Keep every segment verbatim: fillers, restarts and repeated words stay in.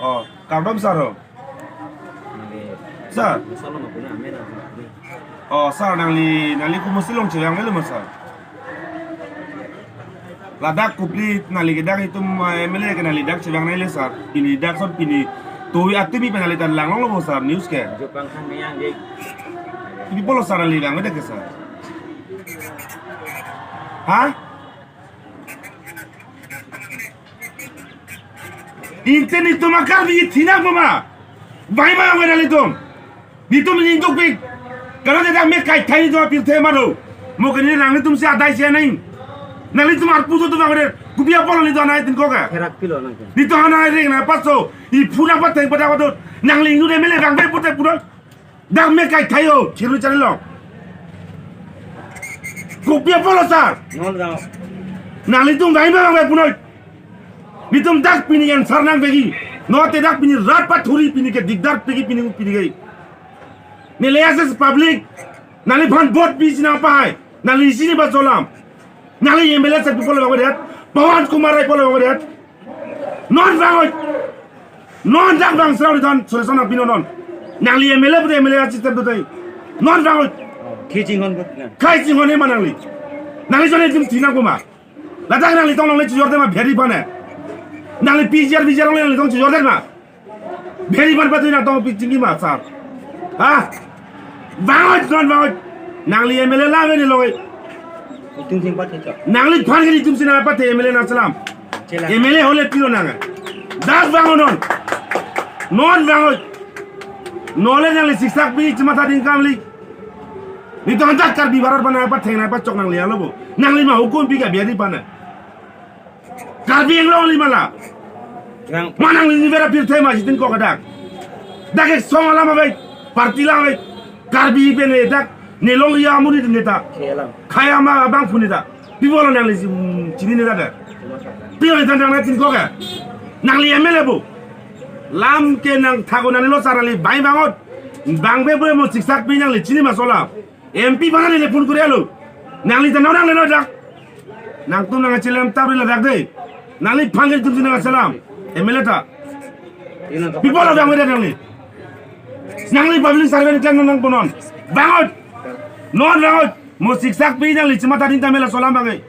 Oh, kardom sir ho. Sir. Sir, nangli, nangli komatsi along chevang avelo ma sir? Ladak kopili nangli ke dak itum, eh, M L A ke nangli dak chevang nangji le sir. Pini dak son pini tovi atumi pen nangli ta langlonglo bo sir news ke. Pini pulo sir nangli vangvedet ke sir? Ha? Inte netum a-Karbi thinang ma? Vangve ma nanglitum? Netum ning dukpik. Karena dia mek kaithai netum apirthe ma do. Mo ke ne nanglitum si adai si nang. Nanglitum arpu so tu vangvedet. Kopi apotlo netum anai tin ko ka? Herak pilo nang. Netum anai reng na paso. I phuna patheng pada pada. Nangli nu M L A vangve pute pura. Dak mek kaithai o, chirlu charilo. Kopi apotlo sir? Nol dao. Nanglitum vangve vangve punoi. Netum dak pini answer nangvekji. Non te dak pini rat pathuri pini ke dikdar pekji pini pini ke. Neli as a public. Nangliphan vote pisi nangpahai. Nangli chini ba cholam. Nangli M L A sir pi pulo vangvedet. Pawan Kumar Rai pulo vangvedet. Non vangoi. Non dak vang srau di don solution apin non. Nangli M L A pute M L A assistant pute. Non vangoi. Khei chinghon pute na. Khei chinghon ma nangli. Nangli jone jim thinang ko ma. Ladak nangli tong longle chijorde ma bihari aphan ne. Nangli P G R V G R longle nangli tong chijorde ma. Bihari aphan patu nangtong pi chingki ma sir. Ha? Vangoi, non vangoi. Nangli M L A la veni loi. Itum sing pat chok. Nangliphan ke itum sina pat M L A nangchelam. Chelam. M L A hole pilo nang. Dak vangoi non. Non vangoi. Nole nangli siksak pi chimatha ding kamli. Netum dak Karbi barat aphan nangpatheng nangpachok nangli alo bo. Nangli ma hukum pi ke bihari aphan ne. Karbi Anglong li ma la. Yang ma nangli ni vera pirthe ma sitin ko kadak. Dak ek song alam abai, party alam abai. Karbi pen ne dak, ne long ya muni ne ta. Khei alam. Khei ama abang puni ta. Pi pulo nangli si, mm, chini ne ta da. Pi pulo than nang tin ko ka. Nangli M L A bo. Lam ke nangthak-o nanglilo sir nangli vang vangot. Vangve bo mo siksak pi nangli chini ma cholam. M P aphan neli phone kori alo. Nangli ta nang nangle no dak. Nangtum nangchelam ta ri ladak de. Nangliphan ke itum si nangchelam. M L A ta. Pi pulo vangvedet nangli. Nangli public servant klemnang nangpo non. Vangot. Non vangot. Mo siksak pi nangli chimatha ding ta M L A cholam vange.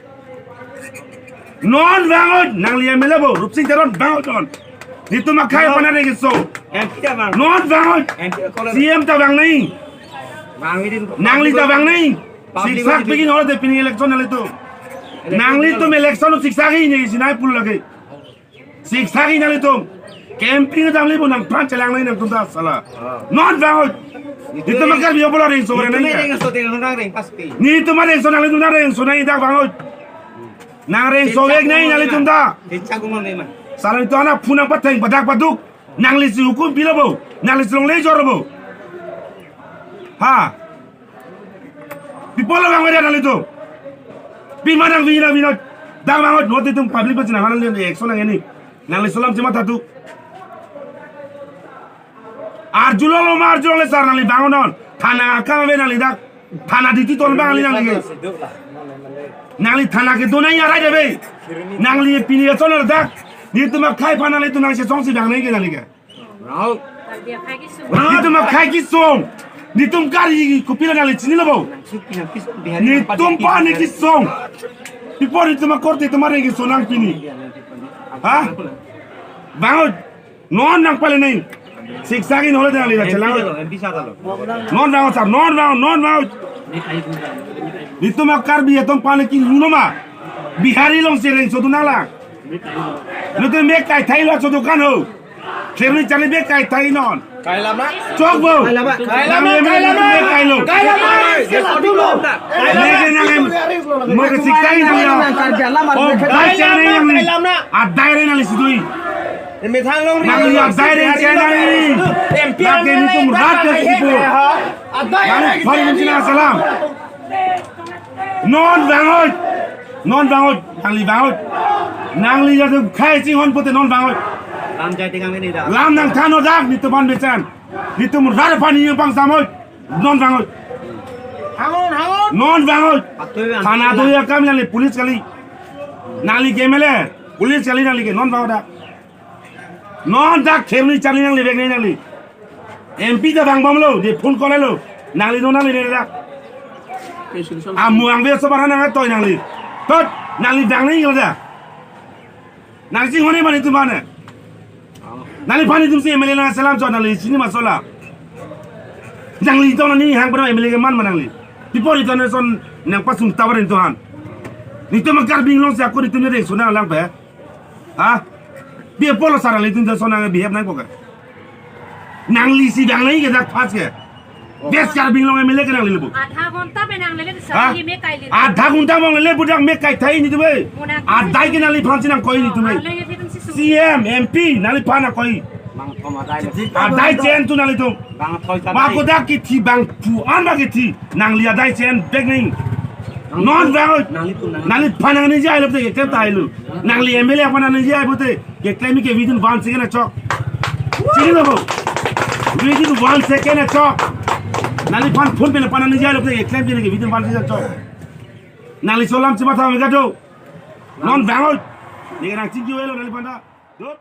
Non vangot, nangli M L A bo, Rupsing Teron vangot non. Netum akhei aphan areng keso. M P ta vang. Non vangot. M P ta kolom. C M ta vang nai. Vang ni din. Nangli ta vang nai. Public siksak pi nangli. Holo de pini election nanglitum. Election nanglitum election siksak pi ne si nai pulo lagi. Siksak pi nanglitum. Campaign damli bo nangpran chelang nai nangtum ta sala. Ah. Non vangot. Netum akar biyo pulo rengso nai. Netum rengso te nang reng pas pi. Netum rengso nanglitum rengso nai dak vangot. Nang rengso vek nai nanglitum ta. Kecha kumon ne ma. Sir netum ana phuna patheng padak paduk. Nangli si hukum pilo bo. Nangli si longle jor bo. Ha. Pi pulo vangvedet nanglitum. Pi ma nang vina vina. Dak vangot non te itum public pachina hana le action nang ini. Nangli cholam chimatha tu. Arjulonglo ma arjulongle sir nangli vangot non. Thana akam ave nangli dak. Thana duty ton bang nangli nangli ke. Nangli thana kedo nang arai de be. Nangli pini ason dak. Netum akhei aphan nanglitum nangchesong si vang nai ke nangli ke. Rau. Netum akhei kesung. Netum kari kopilo nangli chinilo bo. Netum pani kesung. Pi pulo netum akorte atum areng keso nang pini. Ha? Vangot. Non nangpale nai. Siksak pi holo de nangli chelang. M P sir lo. Non vangot sir, non vangot, non vangot. Netum akar bi atum pani ke luno ma. Bihari along si rengso tu nang la. Netum mek kaithai lo so dukan ho. Cherni charli mek kaithai non. Kailam na? Chok bo. Kailam na? Kailam na? Nang ye mek kailo. Kailam na? Kailam na? Mek nang em. Mo ke siksak pi ya. Oh, baca nang em. Kailam na? Adai re nangli si dui. Methang long ri. Nangli adai re chena ni. M P lagi netum rat ke sipu. Adai. Nangli phari netum chena salam. Non vangot. Non vangot. Nangli vangot. Nangli ya tu khei chinghon pute non vangot. Lam jai tingang ini dah. Lam nangthan o dak netum aphan besen. Netum rat aphan ni pangsamot. Non vangot. Hangon, hangon. Non vangot. Patui vangot. Thana tu ya kam nangli police kali. Nangli ke M L A. Police kali nangli ke non vangot dak. Non dak themni charli nangli vek nangli. M P ta vangbomlo, je phone call lo. Nangli non nangli ne dak. Amu angve so barha nang atoi nangli. Tot, nangli vang nanglo da. Nangsi hone mane tu mane. Nangliphan itum si M L A nangselam chot nangli chini ma sola. Nangli to nani hang pura M L A keman ma nangli. People itum ne son nangpasung tawar itum han. Nitum ma Karbi Anglong si ako nitum ne reng sona lang pe. Ha? Pi apolo sar nangli itum son nang behave nangpo ke. Nangli si vang nangji ke dak pas ke. West Karbi Anglong M L A ke nangli lebu. Adha ghonta pe nanglele. Ha? Sari me kaile. Adha ghonta mo le budak me kai thai nitum e. Mona adai ke nangliphan si nangkoi nitum e. Arlo ye itum si su. C M, M P nangliphan nangkoi. Bang thom adai le. Adai chen tu nanglitum. Bang thoi sa. Ba dai. Kodak kithi bang phu an ba kithi. Nangli adai chen bek ning. Non vang. Nanglitum nang. Nangliphan nangniji ai lote keklem tahai lo. Nangli M L A aphan nangniji ai pote keklem ke within one second achok. Chini lo bo. Within one second achok. Nangliphan phone pe le aphan nangniji ai lote keklem ke within one second achok. Nangli solam chima tha mega do. Non vang oi. Ni nang chingki welo nangliphan ta. Dot.